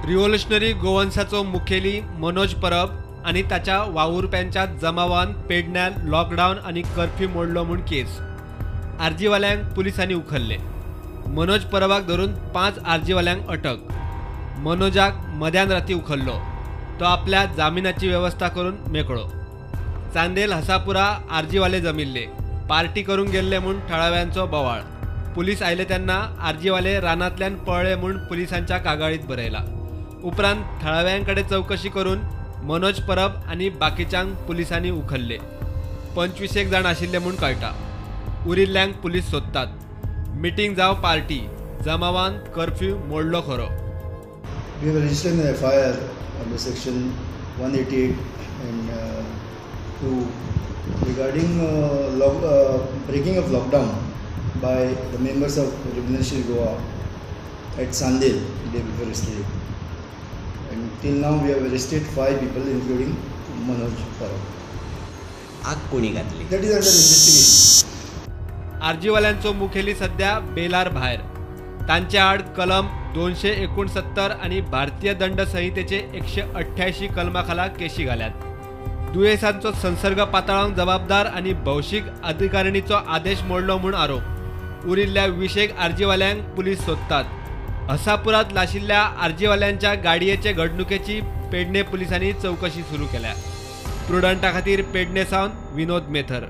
Revolutionary गोवन्साचो मुखेली मनोज परब आनी ताच्या वावुरप्यांच्या जमावान पेडण्यां लॉकडावन आनी कर्फ्यू मोडलो म्हूण केस. आरजीवाल्यांक पुलिसांनी उखल्ले. मनोज परबाक धरून 5 आरजीवाल्यांक अटक. मनोजाक मध्यान राती उखल्लो. तो आपल्या जामिनाची वेवस्था करून मेकळो. चांदेल हसापुरा आरजीवाले जमिल्ले. पार्टी करूंक गेल्ले म्हूण थळाव्यांचो बोवाळ. पुलीस आयले तेन्ना आरजीवाले रानांतल्यान पळ्ळे म्हूण पुलिसांच्या कागाळीत बरयला. उपरांत थळाव्यांकडे चवकशी करून मनोज परब आनी बाकीच्यांक पुलिसांनी उखल्ले. 25 जाण आशिल्ले म्हूण कळटा. उरिल्ल्यांक पुलीस सोदतात. मिटींग जावं पार्टी, जमावान कर्फ्यू मोडलो खरो. We have registered an FIR under section 188 and 2 regarding breaking of lockdown by the members of Revolutionary Goa at Chandel day before yesterday. And till now we have arrested 5 people including Manoj Parab. आग कोणी घातली? That is under investigation. आरजीवाल्यांचो मुखेली सध्या बेलार भायर. तांचे आड कलम 269 आनी भारतीय दंड संहितेचे 188 कलमा खाला केशी घाल्यात. दुयेंसांचो संसर्ग पातळावंक जबाबदार आनी भौशीक अधिकारिणीचो आदेश मोडलो म्हूण आरोप. उरिल्ल्या 20 आरजीवाल्यांक पुलीस सोदतात. हसापुरात लाशिल्ल्या आरजीवाल्यांच्या गाडयेचे घडणुकेची पेडणे पुलिसांनी चवकशी सुरू केल्या. प्रुडंटा खातीर पेडणे सावन विनोद मेथर.